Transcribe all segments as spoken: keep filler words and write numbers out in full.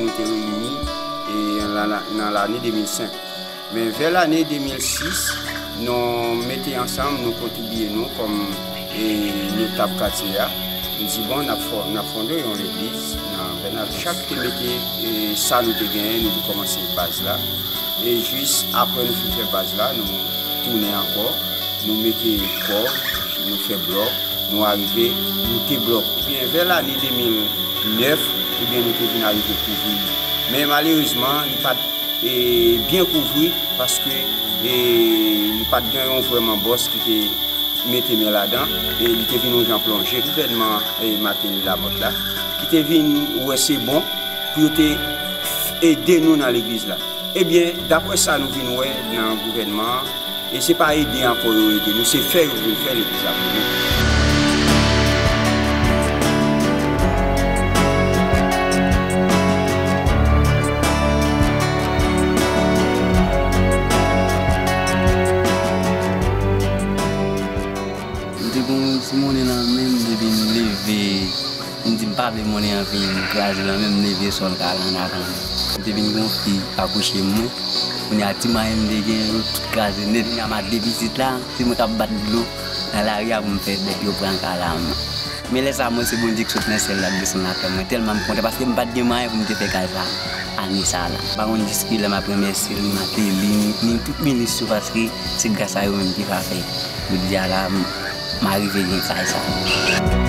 Nou te reyini e, nan, nan lane de mil senk. Men vè lane de mil sis, nou mete ansanm, nou kontribye nou kòm e, notab katye a. Nou di, bon, n ap fò-, n ap fonde yon legliz nan Bènal. Chak te mete e, sa nou te genyen, nou te kòmanse baz la. E jis apre nou fin fè baz la, nou tounen ankò, nou mete kòb, nou fè blòk, nou arive moute blòk. Ebyen, vè lane de mil nèf, ebyen, nou te vin arive kouvri li. Men malerezman, li pa t e, byen kouvri paske e, nou pa t gen yon vrèman bòs ki te mete men ladan e li te vin yon jan plonje gouvènman e, Martelly Lamothe la, ki te vin wè se bon pou yo te ede nou nan legliz la. Ebyen, daprè sa nou vin wè nan gouvènman an, e se pa ede ankò yo ede nou, se fè yo vin fè legliz la pou nou. M te gen yon ti monnen nan men m, m te vin leve. M di m pa vle monnen an vin kraze nan men m, m leve sòl kay la an atandan. M te vin gen yon fi akouche mwen. Kounye a ti mwayen m te gen yo tout kraze nèt. Kounye a m a de pitit la, se mwen k ap bat dlo nan lari a pou m fè bèt yo pran kay la. Men lè sa a, mwen se Bondye k sot nan syèl la k desann atè mwen. Tèlman m kontan paske m pa t gen mwayen pou m te fè kay sa ane sa a la. M pa konn jiskilè m ap remèsye li, Martelly, ni, ni tout minis yo paske se gras a yo menm ki pa fè. Jodi a la, m, m arive gen kay sa.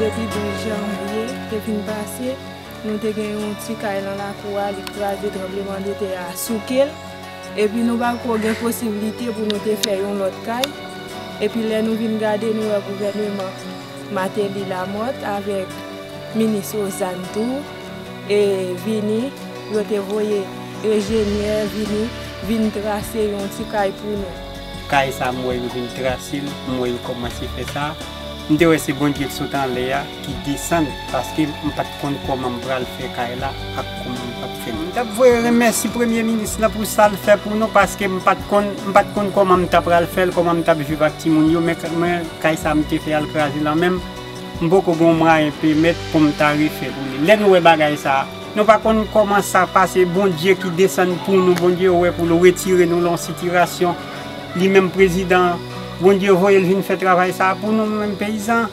Depi douz janvye te fin pase, nou te gen yon ti kay nan lakou a, li kraze, tranblemanntè a souke l. Epi nou pa ko gen posiblite pou nou te fè yon lòt kay. Epi lè nou vin gade, nou wè gouvèneman Martelly Lamothe avèk minis Rosanne tou e vini, yo te voye enjenyè vini, vin trase yon ti kay pou nou. Kay sa, m wè yo vin trase l, m wè yo kòmanse fè sa. M te wè se Bondye k sot anlè a, ki desann, paske m pa t konn kòman m pral fè kay la ak kòman m p ap fè l. M t ap voye remèsye Premye Minis lan pou sa l fè pou nou, paske m pa t konn, m pa t konn kòman m ta pral fè l, kòman m t ap viv ak timoun yo, men, men kay sa m te fè a l kraze nan men m, m poko gen yon mwayen pèmèt pou m ta refè pou li. Lè nou wè bagay sa, nou pa konn kòman sa pase, Bondye ki desann pou nou, Bondye wè pou l retire nou lan yon sitiyasyon, li menm prezidan, Bondye voye l vin fè travay sa pou nou, nou menm peyizan.